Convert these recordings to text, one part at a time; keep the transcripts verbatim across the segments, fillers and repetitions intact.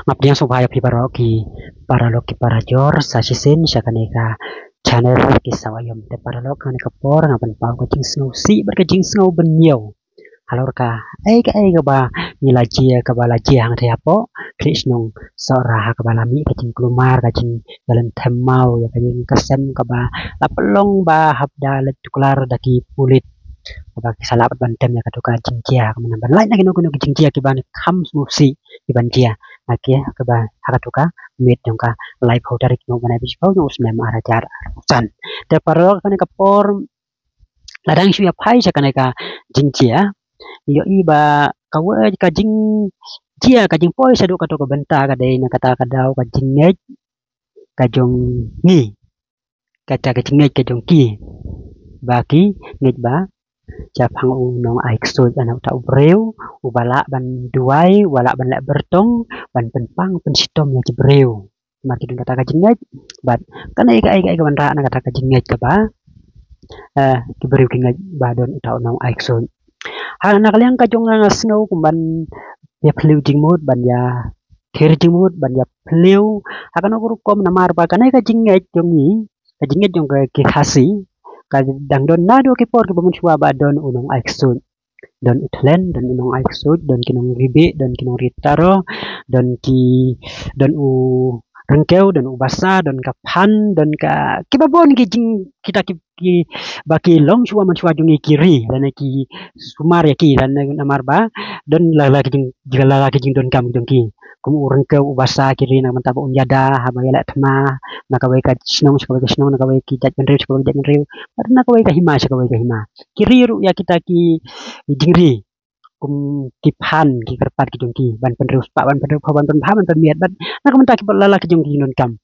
Nga pdiang sngewbha ïa phi baroh ki paralok ki parajor sa shisien sha kane ka channel Ki Sawa Ïom. Te paralok, kane ka por nga ban paw ka jingsngewsih bad ka jingsngew bynñiew halor kaei kaei kaba ngi la jia, kaba la jia hangtei hapoh khlei shnong Sohra, ha kaba la mih ka jingkulmar, ka jingïalynthem maw ïa ka jingkasem kaba la pynlong ba hap da leit tuklar da ki pulit, kaba ki sa lah ban tem ïa kato ka jingjia, ka mut ban lait na kino kino ki jingjia kiba kham sngewsih kiban jia. Ha ki, ha kaba, ha kato ka miet jong ka laiphew tarik jong u bnai ba shiphew jong u snem ar hajar arphew san. Te paralok, kane ka por la dang shu ïa phai sha kane ka jingjia, ïohi ba kawei ka jingjia, ka jingpoi shaduh kato ka bynta ka dei na kata ka daw ka jingngeit ka jong ngi, kata ka jingngeit ka jong ki, ba ki ngeit ba shaphang u nongai ksuid, lane uta u briew uba lah ban duwai, uba lah ban leh byrtong ban pynpang pynshitom ïa ki briew. Namar ki don kata ka jingngeit, bad kane kaei kaei ka wanrah na kata ka jingngeit kaba, eh, ki briew ki ngeit ba don uta u nongai ksuid. Ha, na ka liang ka jong nga, nga sngew kum ban ïa phylliew jingmut, ban ïa thir jingmut, ban ïa phylliew ha kano ka rukom, namar ba kane ka jingngeit jong ngi, ka jingngeit jong ka, ki Khasi, ka dang don naduh ki por kiba mynshuwa ba don u nongai ksuid. Don u thlen, don u nongai ksuid, don ki nongrieh, don ki nongrieh taro, don ki, don u ryngkew, don u basa, don ka phan, don ka, kiba bun ki jing, kita ki, kiba ki long shuwa mynshuwa jong ngi ki ri, lane ki sumar ïa ki, lane namar ba don la la ki jing, la la ki jingdonkam jong ki. Kum u ryngkew, u basa, ki ri na ka bynta ba un ïada haba ïaleh thma na kawei ka shnong sha kawei ka shnong, na kawei ki jaitbynriew sha kawei ka jaitbynriew, bad na kawei ka hima sha kawei ka hima. Ki ri ruh ïa kita ki jingri, kum ki phan, ki kyrpad ki jong ki, ban pynriewspah, ban pynriewphew, ban pynbha, ban pynmiat, bad na ka bynta kiba la la ki jong ki jingdonkam.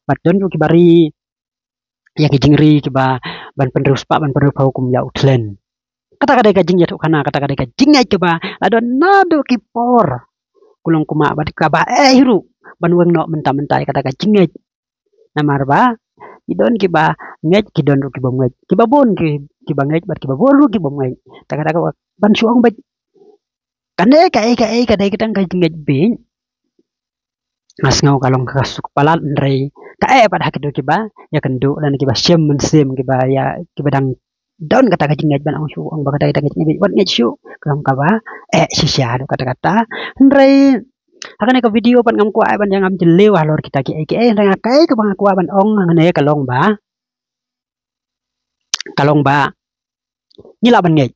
Bad don ruh kiba ri ïa ki jingri kiba ban pynriewspah, ban pynriewphew kum ïa u thlen. Kata ka dei ka jingïathuhkhana, kata ka dei ka jingngeit kaba la don naduh ki por kulong kumba, bad kaba eh ruh ban weng noh mynta mynta ïa kata ka jingngeit. Namar ba ki don kiba ngeit, ki don ruh kibym ngeit, kiba bun ki, kiba ngeit bad kiba bun ruh kibym ngeit. Te kata ka ban shu ong beit kane kaei kaei ka dei ka tang ka jingngeit beit, nga sngew ka long ka suk palat, hynrei kaei pat ha kito kiba ïakynduh lane kiba shem mynsiem, kiba ïa, kiba dang don kata ka jingngeit ban ong shuh, ong ba kata ka jingngeit beit, wat ngeit shuh, ka long kaba eh shisha haduh katta katta. Hynrei ha kane ka video pat ngam kwah ban ïa ngam jylliew halor kita kiei kiei, hynrei nga, kaei kaba nga kwah ban ong hangne ka long ba, ka long ba ngi lah ban ngeit.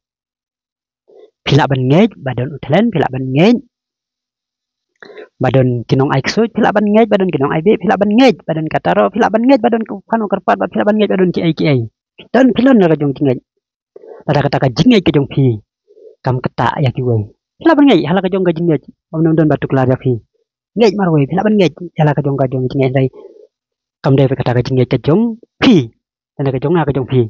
Phi lah ban ngeit ba don u thlen, phi lah ban ngeit ba don ki nongai ksuid, phi lah ban ngeit ba don ki nongai bih, phi lah ban ngeit ba don ka taro, phi lah ban ngeit ba don ka phan u kyrpad, bad phi lah ban ngeit ba don kiei kiei. Don phi lon na ka jong jingngeit. Lada kata ka jingngeit ka jong phi kam ktah ïa kiwei, phi lah ban ngeit ha la ka jong ka jingngeit. Ym don ba tuklar ïa phi. Ngeit marwei, phi lah ban ngeit ha la ka jong ka jong jingngeit, hynrei kam dei kata ka jingngeit ka jong phi, lane ka jong nga ka jong phi,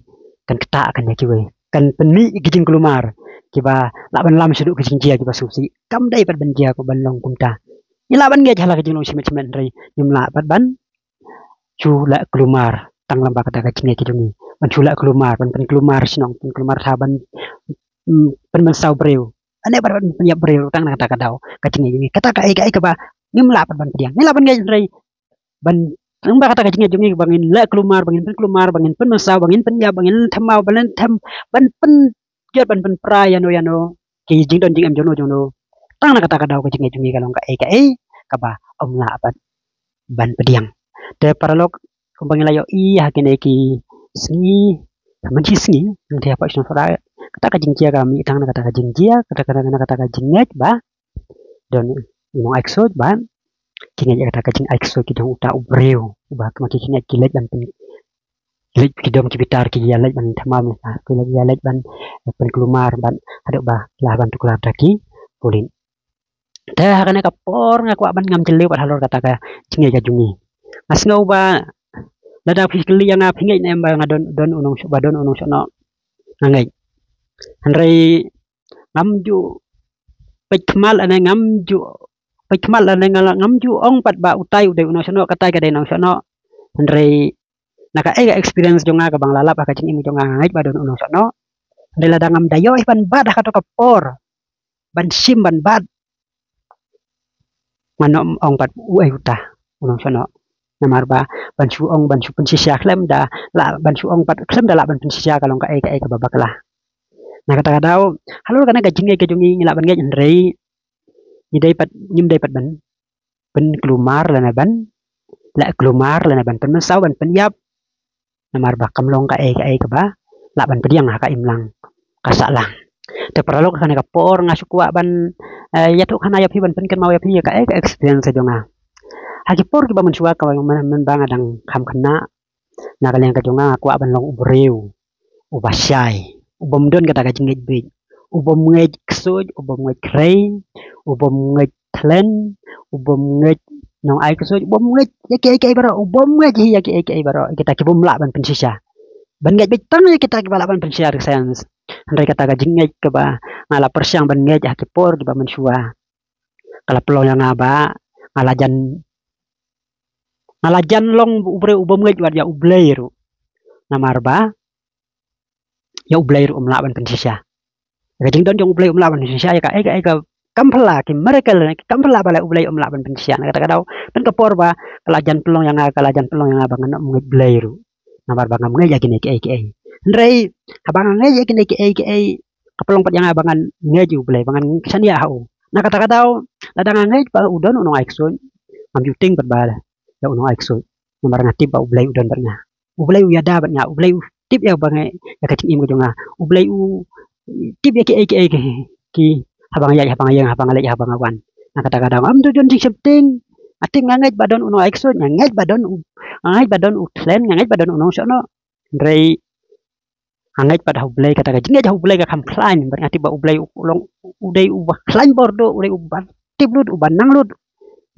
kan ktah kan ïa kiwei, kan pynmih ki jingkulmar kiba lah ban lam shaduh ki jingjia kiba sngewsih. Kam dei pat ban jia ko, ban long kumta. Ngi lah ban ngeit ha la ka jinglong shimet shimet, hynrei ngim lah pat ban shu leh kulmar tang lem bad kata ka jingngeit ka jong ngi, ban shu leh kulmar, ban pynkulmar shnong, pynkulmar thaw, ban, mm, pynmynsaw briew, lane ban, ban pynïap briew tang na kata ka daw ka jingngeit jong ngi. Kata kaei kaei kaba ngim lah pat ban pdiang. Ngi lah ban ngeit, hynrei ban, tang ba kata ka jingngeit jong ngi ba ngin leh kulmar, ba ngin pynkulmar, ba ngin pynmynsaw, ba ngin pynïap, ba ngin them maw, ba ngin them, ban pynjot, ban pynpra ïano ïano ki jingdon jingem jongno jongno, tang na kata ka daw ka jingngeit jong ngi ka long kaei kaei kaba ym lah pat ban pdiang. Te paralok, kumba ngi la ïohi ha kine ki sngi, ka mynshi sngi, nangta hapoh shnong Sohra, kata ka jingjia ka mih tang na kata ka jingjia, kata, kata, na kata ka jingngeit ba don u nongai ksuid, ba ki ngeit ïa kata ka jingai ksuid ki jong uta u briew, uba kumba ki ngeit ki leit ban pyn, ki leit ki dom ki bitar, ki ïa leit ban thymmai, ki leit, ïa leit ban pynkulmar, ban haduh ba lah ban tuklar da ki pulit. Te ha kane ka por nga kwah ban ngam jylliew bad halor kata ka jingngeit ka jong ngi. Nga sngew ba lada phi kylli ïa nga, phi ngeit ne em ba nga don, don u nongshong, ba don u nongshong noh? Nga ngeit. Hynrei ngam ju peit khmat lane ngam ju peit khmat lane nga la, ngam ju ong pat ba utai u dei u nongshong noh, katai ka dei nongshong noh. Hynrei na kaei ka experience jong nga kaba nga la lap ha ka jingim jong nga, nga ngeit ba don u nongshong noh. Hynrei lada ngam da ïoh ban bat ha kato ka por ban shim ban bat, Ngan ym ong pat uei uta u nongshong noh. Namar ba ban shu ong ban shu pynshisha khlem da lah ban shu ong pat khlem da lah ban pynshisha ka long kaei kaei kaba bakla. Na kata ka daw, halor kane ka jingngeit ka jong ngi, ngi lah ban ngeit hynrei ngi dei pat, ngim dei pat ban pynkulmar lane ban leh kulmar lane ban pynmynsaw ban pynïap. Namar ba kam long kaei kaei kaba lah ban pdiang ha ka imlang ka sahlang. Te paralok, ha kane ka por nga shu kwah ban, eh, ïathuh khana ïa phi, ban pynkynmaw ïa phi ïa kaei ka experience ka jong nga. Ha ki por kiba mynshuwa kaba mynba nga dang kham khynnah, na ka liang ka jong nga nga kwah ban long u briew uba shai, u bym don kata ka jingngeit bieit, u bym ngeit ksuid, u bym ngeit khrei, u bym ngeit thlen, u bym ngeit nongai ksuid, u bym ngeit ïa kiei kiei baroh, u bym ngeit hi ïa kiei kiei baroh, kita ki bym lah ban pynshisha. Ban ngeit bieit tang ïa kita kiba lah ban pynshisha da ka science. Hynrei kata ka jingngeit kaba nga la pyrshang ban ngeit ha ki por kiba mynshuwa, ka la pynlong ïa nga ba nga la jan, nga la jan long u briew u bym ngeit wat ïa U Blei ruh. Namar ba ïa U Blei ruh um lah ban pynshisha. Ka jingdon jong U Blei um lah ban pynshisha ïa kaei kaei ka kam phylla, ki miracle, ki kam phylla ba la U Blei um lah ban pynshisha. Na kata ka daw, pyn ka por ba ka la jan pynlong ïa nga, ka la jan pynlong ïa nga ba ngan ym ngeit Blei ruh. Namar ba ngam ngeit ïa kine kiei kiei. Hynrei haba nga ngeit ïa kine kiei kiei, ka pynlong pat ïa nga ba ngan ngeit ïa U Blei, ba ngan shaniah ha u. Na kata ka daw, lada nga ngeit ba u don u nongai ksuid, ngam ju tieng pat ba ïa u nongai ksuid. Namar nga tip ba U Blei u don bad nga. U Blei u ïada bad nga, U Blei u tip ïa ba nga, ïa ka jingim ka jong nga. U Blei u tip ïa kiei kiei ki, ki, haba nga ïaid, haba nga ïeng, haba nga leit, haba nga wan. Na kata ka daw ngam ju don jingsheptieng. Nga tip, nga ngeit ba don u nongai ksuid, nga ngeit ba don u, nga ngeit ba don u thlen, nga ngeit ba don u nongshong noh. Hynrei nga ngeit pat ha U Blei, kata ka jingngeit ha U Blei ka kham khlaiñ, bad nga tip ba U Blei u long, u dei uba khlaiñ bor duh, u dei uba tip lut, uba nang lut.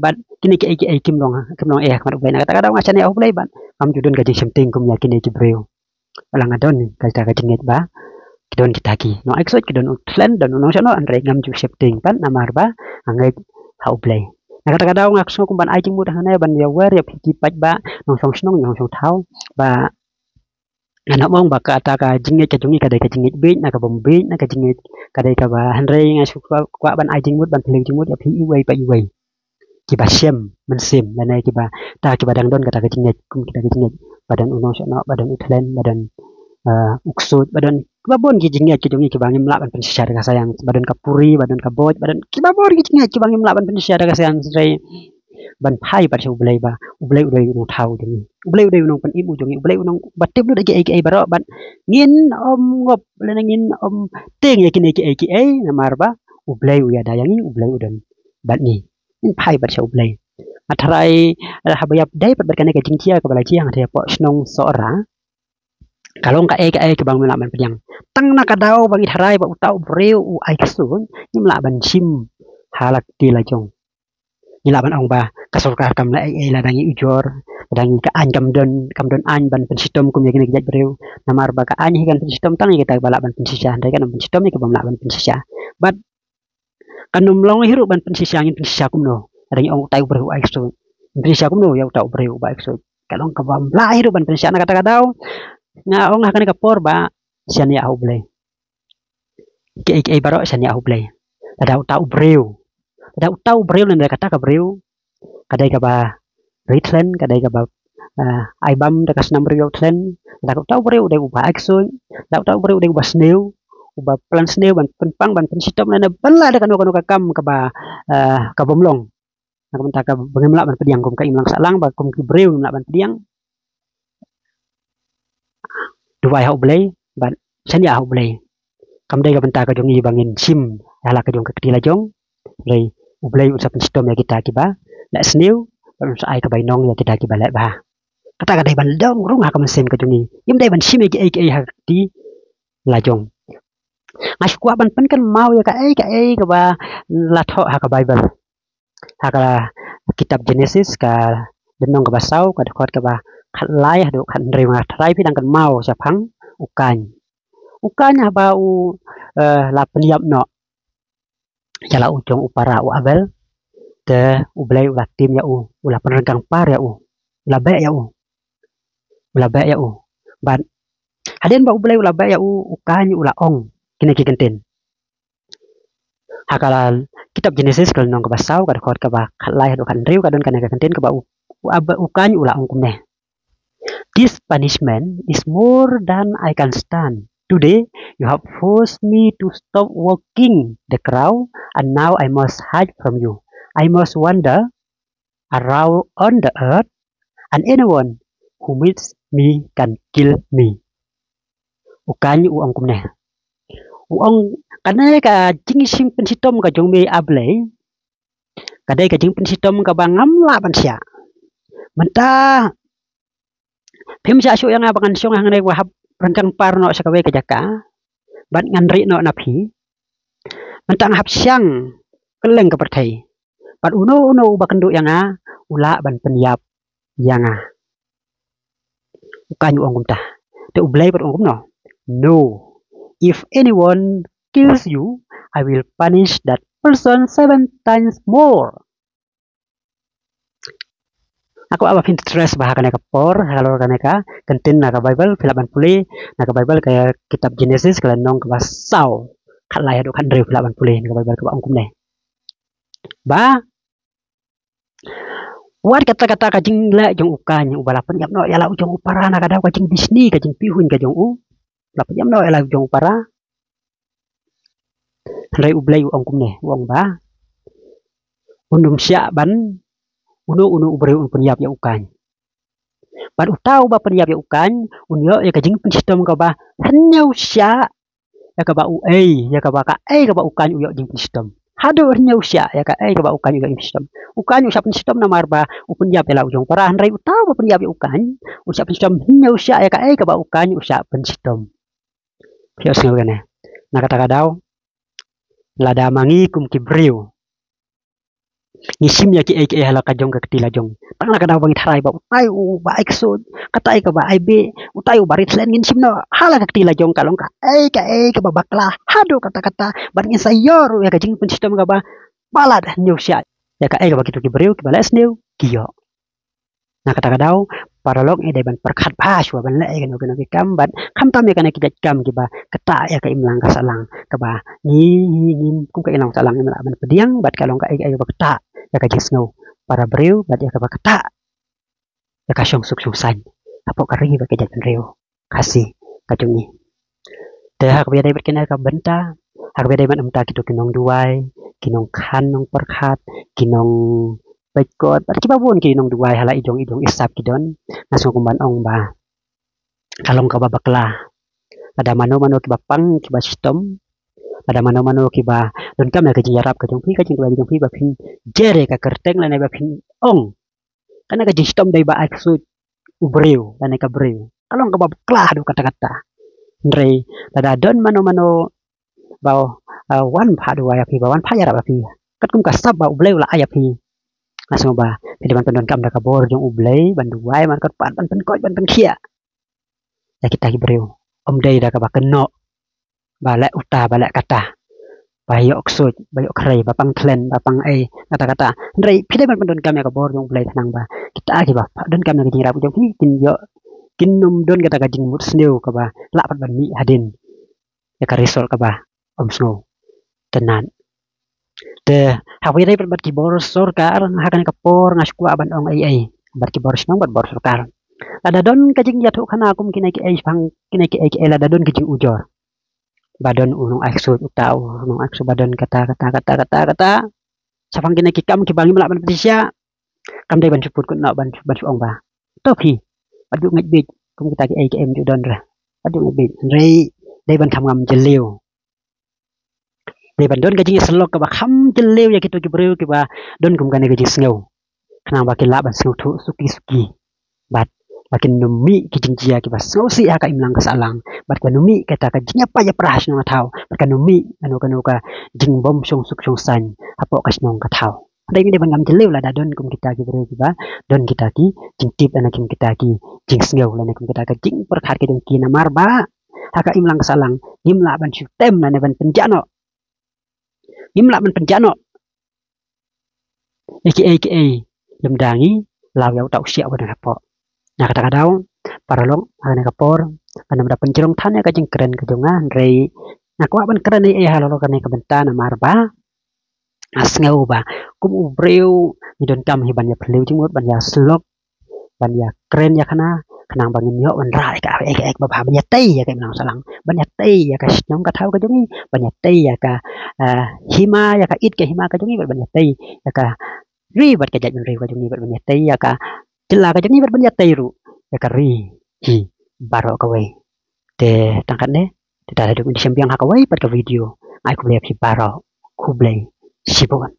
Bad kine kiei kiei kim long, kim long eh ha khmat U Blei. Na kata ka daw nga shaniah ha U Blei bad ngam ju don ka jingsheptieng kum ïa kine ki briew. Ba la nga don kata ka jingngeit ba ki don kita ki nongai ksuid, ki don u thlen, don u nongshong noh, hynrei ngam ju sheptieng pat namar ba nga ngeit ha U Blei. Na kata ka daw nga sngew kum ban ai jingmut hangne ban ïa wer ïa phi ki paidbah nongshong shnong, nongshong thaw, ba ngan ym ong ba kata ka jingngeit ka jong ngi ka dei ka jingngeit bieit, na ka bym bieit, na ka jingngeit ka dei kaba, hynrei nga shu kwah, kwah ban ai jingmut, ban pynlong jingmut ïa phi iwei pa iwei, kiba shem mynsiem lane kiba, ta kiba dang don kata ka jingngeit kum kita ka jingngeit, ba don u nongshong noh, ba don u thlen, ba don, eh, u ksuid, ba don kiba bun ki jingngeit ki jong ngi kiba ngim lah ban pynshisha da ka science, ba don ka puri, ba don ka boit, ba don kiba bun ki jingngeit kiba ngim lah ban pynshisha da ka science. Hynrei ban phai pat sha U Blei ba U Blei u dei u nongthaw u jong ngi, U Blei u dei u nongpynim u jong ngi, U Blei u nongba tip lut ïa kiei kiei baroh, bad ngin ym ngop lane ngin ym tieng ïa kine kiei kiei, namar ba U Blei u ïada ïa ngi, U Blei u don bad ngi. Ngin phai pat sha U Blei. Nga tharai, eh, haba ïadei pat bad kane ka jingjia kaba la jia hangne hapoh shnong Sohra, ka long kaei kaei kaba ngim lah ban pdiang. Tang na ka daw ba ngi tharai ba uta u briew u ai ksuid, ngim lah ban shim ha la kti la jong. Ngi lah ban ong ba ka sorkar kam leh ei ei lada ngi ujor, lada ngi, ka aiñ kam don, kam don aiñ ban pynshitom kum ïa kine ki jait briew. Namar ba ka aiñ hi kan pynshitom tang ïa kita ba lah ban pynshisha, hynrei kan ym pynshitom ïa ki bym lah ban pynshisha. Bad kan ym long hi ruh ban pynshisha, ngin pynshisha kumno? Lada ngi ong utai u briew u ai ksuid, ngin pynshisha kumno ïa uta u briew u ai ksuid? Ka long kaba ym lah hi ruh ban pynshisha. Na kata ka daw nga ong ha kane ka por ba shaniah ha U Blei. Kiei kiei baroh shaniah ha U Blei. Lada uta u briew, lada uta u briew lane kata ka briew ka dei kaba ri thlen, ka dei kaba, eh, ai bam da ka snam briew ïa u thlen, lada uta u briew u dei uba ai ksuid, lada uta u briew u dei uba sniew, uba plan sniew ban pynpang, ban pynshitom lane ban leh da kano kano ka kam kaba, eh, ka bym long. Na ka bynta kaba ngim lah ban pdiang kum ka imlang sahlang, ba kum ki briew ngim lah ban pdiang. Duwai ha U Blei bad shaniah ha U Blei. Kam dei ka bynta ka jong ngi ba ngin shim ïa la ka jong ka kti la jong. Hynrei U Blei un sa pynshitom ïa kita kiba leh sniew, bad un sa ai ka bainong ïa kita kiba leh bha. Kata ka dei ban long rung ha ka mynsiem ka jong ngi. Ngim dei ban shim ïa kiei kiei ha ka kti la jong. Nga shu kwah ban pynkynmaw ïa kaei kaei kaba la thoh ha ka Baibl. Ha ka kitab Genesis, ka lynnong kaba saw, ka dkhot kaba khatlai haduh khathynriew, nga tharai phi dang kynmaw shaphang u Kain. U Kain haba u, eh, la pynïap noh ïa la u jong u para u Abel, te U Blei u la tim ïa u, u la pynrngkang par ïa u, u la beh ïa u, u la beh ïa u. Bad hadien ba U Blei u la beh ïa u, u Kain u la ong kine ki kyntien. Ha ka kitab Genesis ka lynnong kaba saw, ka dkhot kaba khatlai haduh khathynriew, ka don kane ka kyntien kaba u, u, Ab-, u Kain u la ong kumne: "This punishment is more than I can stand. Today you have forced me to stop working the ground, and now I must hide from you. I must wander around on the earth, and anyone who meets me can kill me." U Kain u ong kumne. U ong, kane ka jingshim pynshitom ka jong me, A Blei, ka dei ka jingpynshitom kaba ngam lah ban shah. Mynta phim shah shuh ïa nga ba ngan shong hangne, ba hap ryngkang par noh sha kawei ka jaka, bad ngan rieh noh na phi. Mynta nga hap shang kylleng ka pyrthei, bad uno uno uba kynduh ïa nga u lah ban pynïap ïa nga. U Kain u ong kumta. Te U Blei pat u ong kumno? "No. If anyone kills you, I will punish that person seven times more." Nga kwah ba phin stress ba ha kane ka por, halor kane ka kyntien na ka Baibl, phi lah ban pule na ka Baibl, ka kitab Genesis, ka lynnong kaba saw, khatlai haduh khathynriew, phi lah ban pule na ka Baibl kaba ong kumne. Ba wat kata kata ka jingleh jong u Kain uba la pynïap noh ïa la u jong u para, na ka daw ka jingbishni, ka jingpihuiñ ka jong u, la pynïap noh ïa la u jong u para. Hynrei U Blei u ong kumne, u ong ba un ym shah ban uno uno u briew un pynïap ïa u Kain. Bad uta uba pynïap ïa u Kain un ïoh ïa ka jingpynshitom kaba hynñiew shah ïa kaba u ei, ïa kaba kaei kaba u Kain u ïoh jingpynshitom. Haduh hynñiew shah ïa kaei kaba u Kain u ïoh jingpynshitom. U Kain u shah pynshitom namar ba u pynïap ïa la u jong u para, hynrei uta uba pynïap ïa u Kain un shah pynshitom hynñiew shah ïa kaei kaba u Kain u shah pynshitom. Phi ïohsngew kane? Na kata ka daw, lada ma ngi kum ki briew ngi shim ïa kiei kiei ha la ka jong ka kti la jong, tang na ka daw ba ngi tharai ba utai uba ai ksuid, katai kaba ai beh, utai uba rit slen, ngin shim noh ha la ka kti la jong, ka long kaei kaei kaba bakla haduh katta katta, bad ngin sa ïoh ruh ïa ka jingpynshitom kaba palat hynñiew shah ïa kaei kaba kito ki briew kiba leh sniew ki ïoh. Na kata ka daw, paralok, ngi dei ban pyrkhat bha shuwa ban leh ïa kino kino ki kam, bad khamtam ïa kane ki jait kam kiba ktah ïa ka imlang ka sahlang, kaba ngi, ngi, ngi kum ka imlang sahlang ngim lah ban pdiang, bad ka long kaei kaei kaba ktah ïa ka jingsngew para briew, bad ïa kaba ktah ïa ka shongsuk shongsaiñ hapoh ka ri bad ka jaitbynriew Khasi ka jong ngi. Te ha kaba ïadei bad kane ka bynta, ha kaba ïadei bad mynta kito ki nongduwai, ki nongkhan nongpyrkhat, ki nongpeit kot, bad kiba bun ki nongduwai ha la i jong i jong i sap ki don, nga sngew kum ban ong ba ka long kaba bakla. Lada mano mano kiba pang kiba shitom, lada mano mano kiba donkam ïa ka jingïarap ka jong phi, ka jingduwai ka jong phi, ba phin jer ïa ka kyrteng lane ba phin ong kane ka jingshitom dei ba ai ksuid u briew lane ka briew, ka long kaba bakla haduh katta katta. Hynrei lada don mano mano ba, ah, wan phah duwai ïa phi, ba wan phah ïarap ïa phi, katkum ka sap ba U Blei u la ai ïa phi, nga sngew ba phi dei ban pyndonkam da ka bor jong U Blei, ban duwai, ban kyrpad, ban pynkoit, ban pynkhiah ïa kita ki briew. Ym dei da kaba kynnoh ba leh uta ba leh kata, ba ïoh ksuid, ba ïoh khrei, ba pang thlen, ba pang ei, kata kata. Hynrei phi dei ban pyndonkam ïa ka bor jong U Blei, khnang ba kita kiba donkam ïa ka jingïarap jong phi kin ïoh, kin ym don kata ka jingmut sniew kaba lah pat ban mih hadien ïa ka result kaba ym sngewtynnat. Te ha kaba ïadei bad ki bor sorkar, ha kane ka por nga shu kwah ban ong ei ei bad ki bor shnong bad bor sorkar. Lada don ka jingïathuh khana kum kine kiei, shibang kine kiei kiei, lada don ka jingujor ba don u nong ai ksuid uta, u nong ai ksuid ba don kata kata kata kata kata, shibang kine ki kam kiba ngim lah ban pynshai, kam dei ban shu put kut noh ban, ban shu ong ba to phi, wat ju ngeit beit, kum kita kiei kiei ym ju don re, wat ju ngeit beit. Hynrei dei ban kham ngam jylliew, dei ban don ka jingïasyllok kaba kham jylliew ïa kito ki briew kiba don kum kane ka jingsngew, khnang ba kin lah ban sngewthuh suki suki, bad ba kin ym mih ki jingjia kiba sngewsih ha ka imlang ka sahlang, bad kan ym mih kata ka jingïapait ïapra ha shnong ha thaw, bad kan ym mih kano kano ka jingbym shongsuk shongsaiñ hapoh ka shnong ka thaw. Hynrei ngi dei ban ngam jylliew lada don kum kita ki briew kiba don kita ki jingtip lane kum kita ki jingsngew lane kum kita ka jingpyrkhat ka jong ki, namar ba ha ka imlang ka sahlang ngim lah ban shu tem lane ban pynjah noh, ngim lah ban pynjah noh ïa kiei kiei lymda ngi law ïa uta u shiah uba don hapoh. Na kata ka daw, paralok, ha kane ka por ngan ym da pynjrong than ïa ka jingkren ka jong nga, hynrei nga kwah ban kren ei ei halor kane ka bynta, namar ba Nga sngew ba kum u briew ngi donkam hi ban ïa phylliew jingmut, ban ïa slok, ban ïa kren ïa khana, khnang ba ngin ïoh ban rah ïa ka ek ek ba bha, ban ïa tei ïa ka imlang sahlang, ban ïa tei ïa ka shnong ka thaw ka jong ngi, ban ïa tei ïa ka, eh, hima, ïa ka it ka hima ka jong ngi, ban ïa tei ïa ka ri bad ka jaitbynriew ka jong ngi, ban ïa tei ïa ka jylla ka jong ngi, ban ïa tei ruh ïa ka ri hi baroh kawei. Te tang katne, te ta la duk, ngin ïa shim biang ha kawei pat ka video. Nga ai khublei ïa phi baroh, khublei shibun.